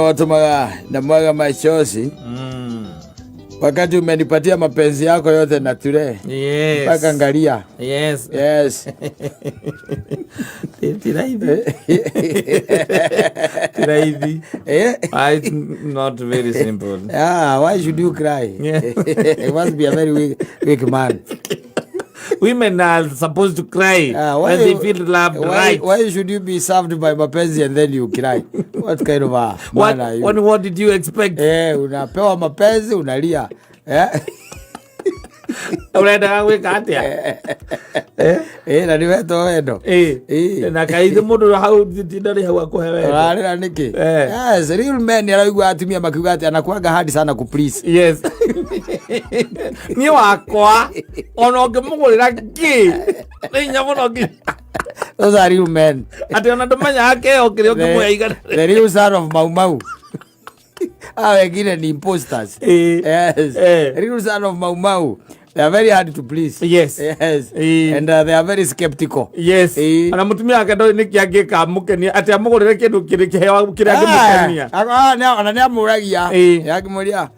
Watumaga na mwaga machozi wakati umenipatia mapenzi yako yote na tule mpaka ngalia. Yes. Ti raithi. Ti raithi. Eh? It's not very simple. Ah, why should you cry? You must be a very weak man. Women are supposed to cry Ah, why when they feel loved, right? Why should you be served by mapenzi and then you cry? What kind of a man are you? What did you expect? Eh, unapewa mapenzi unalia. Eh? Urendaga gwĩka atĩa? Eh, na nĩ wetwo wendo. Eh. Na kaithe mũndũ hau tinda rĩ hau akũhe wendo. Ũrarĩra nĩkĩ? Eh. Yes, real men araigua atumia makiuga atĩ anakuanga hard sana ku please. Yes. Niĩ wakwa ona ũngĩmũgũrĩra kĩ nĩ hinya mũno nginya Those are real men. atĩ ona ndũmenyaga kĩheo kĩrĩa ũngĩmũhe igana. The real son of Mau Mau. Hao wengine ni imposters. Eh. Yes. Eh. Real son of Mau Mau. They are very hard to please. Yes. Yes. Eh. And they are very skeptical. Yes. Eh. Ona mũtumia wake ndoĩ nĩkĩ angĩkamũkenia atĩ amũgũrĩre kĩndũ kĩrĩ kĩheo kĩrĩa angĩmũkenia. Ah, ona nĩ amũragia. Eh. Akĩmũria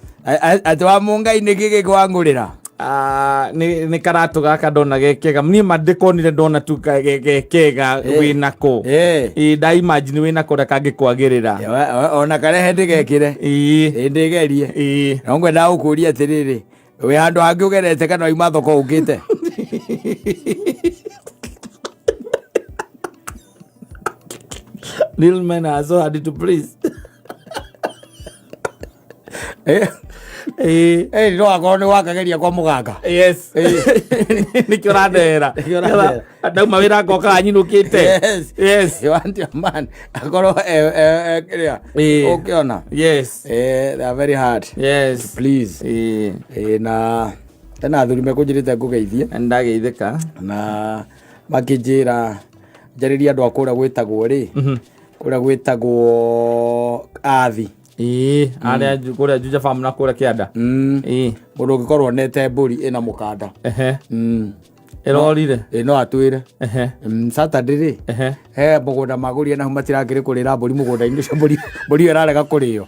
atĩ wa mũngai nĩkĩ gĩkwangũrĩra. Ah, nĩ karatũ gaka ndona ge kega niĩ ma ndĩkonire ndona tu ge kega wĩnako. Eh. Ĩ nda imagine wĩnako ũrĩa kangĩkwagĩrĩra. Ona karehe ndĩgekĩre. Ĩ. Ĩ ndĩgerie. Ĩ. No ngwendaga gũkũria atĩrĩrĩ, wĩ handũ hangĩ ũgerete kana wauma thoko ũkĩte? Real men are so hard to please. Eh, Ĩ. eh, no akorwo nĩ wakageria kwa mũganga. Yes. Nĩkĩo ũrandehera. Nĩkĩo ũrandehera. Ndauma wĩra ngokaga nyinũkĩte. Yes. Yes. You want your man akorwo kĩrĩa Eh. ũkĩona. Yes. Eh, they are very hard. Yes. Please. Ĩ. Eh, na hena athuri mekũnjĩrĩte ngũgeithie Ndageithĩka. na makĩnjĩra njarĩrie andũ a kũrĩa gwĩtagwo rĩ kũrĩa gwĩtagwo athi. Ĩ, arĩa kũrĩa Juja Farm na kũrĩa kĩanda. Ĩ. Mũndũ ũngĩkorwo onete mbũri ĩna mũkanda. Ehe. Ĩrorire. Ĩ no atwĩre. Ehe. Saturday rĩ Ehe. he mũgũnda magũrire nahu matirakĩrĩ kũrĩra mbũri mũgũnda-inĩ ũcio mbũri mbũri ĩyo ĩrarega kũrĩo.